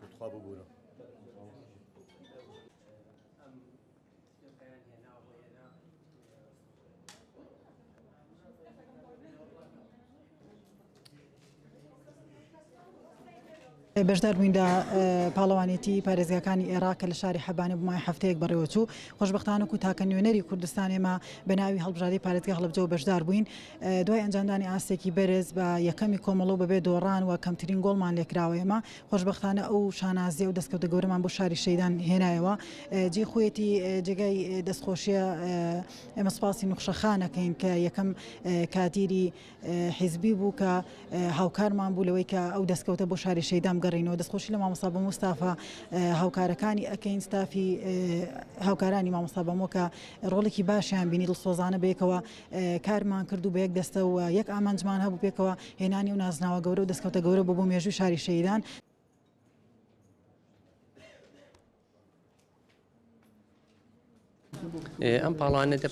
تخوا ببورە. بەشدار بووین لە پاڵەوانێتی پارێزگاکانی ئێراق کە لە شاری حەبانە بۆ ماوەی هەفتەیەک بەڕێوەچوو. خۆشبەختانە وەکو تاکە نوێنەری کوردستان ئێمە بە ناوی هەڵبژاردەی پارێزگای هەڵەبجەوە بەشدار بووین. دوای ئەنجامدانی ئاستێکی بەرز بە یەکەمی کۆمەڵە و بەبێ دۆڕان و کەمترین گۆڵمان لێکراوە ئێمە خۆشبەختانە ئەو شانازیە و دەستکەوتە گەورەمان بۆ شاری شەیدان هێنایەوە. جێی خۆیەتی جێگای دەستخۆشیە ئێمە سوپاسی نوخشە خان ئەکەین کە یەکەم کادیری حیزبی بوو کە هاوکارمان بوو لەوەی کە ئەو دەستکەوتە بۆ شاری شەیدان بگەڕینەوە. دەستخۆشی لە مامۆستا بەمۆ ستافە هاوکارەکانی ئەکەین، ستافی هاوکارانی مامۆستا بەمۆ کە ڕۆڵێکی باشیان بینی، دڵسۆزانە بەیەکەوە کارمان کرد و بە یەک دەستە و یەک ئامانجمان هەبوو پێکەوە هێنانی و نازناوە گەورە و دەستکەوتە گەورە بۆ بۆ مێژووی شاری شەیدان. ئەم پاڵانێتی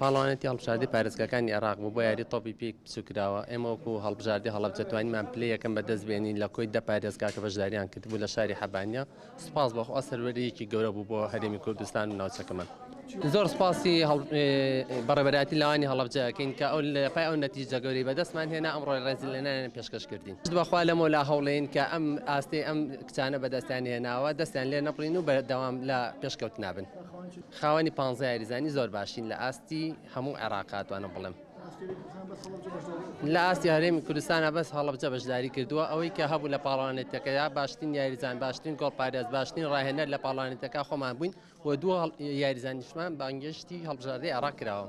پاڵانێتی هەڵبژاردی پارێزگاکانی عێراق بوو بۆ یاری تۆپی پێی بچووکراوە ئێمە وەکو هەڵبژاردی هەڵەبجە توانیمان پلەی یەکەم بەدەست بێنین لە کۆی دە پارێزگا کە بەشداریان کردبوو لە شاری حەبانیە سوپاس بۆ خوا سەروەرییەکی گەورە بوو بۆ هەرێمی کوردستان و ناوچەکەمان. زۆر سوپاسی بەڕێوەبەرایەتی لاوانی هەڵەبجە ئەکەین کە ئەو لە پای ئەو نەتیجە گەورەی بەدەستمان هێنا ئەمڕۆ ڕێزلێنانیان پێشکەش کردین. پشت بەخوا لەمەولا هەوڵێین کە ئەم ئاستەی ئەم کچانە بەدەستیان هێناوە دەستیان لێ نەبڕین و بەردەوام لە پێشکەوتنا بن. خاوەنی پانزە یاریزانی زۆر باشین لە ئاستی هەموو عێراق ئەتوانم بڵێم. لە ئاستی هەرێمی کوردستانە بەس هەڵەبجە بەشداری کردووە ئەوەی کە هەبوو لە پاڵانێتەکەیا باشترین یاریزان باشترین گۆڵپارێز باشترین ڕاهێنەر لە پاڵانێتەکە خۆمان بووین و دوو یاریزانیشمان بانگێشتی هەڵبژاردەی عێراق کراوە.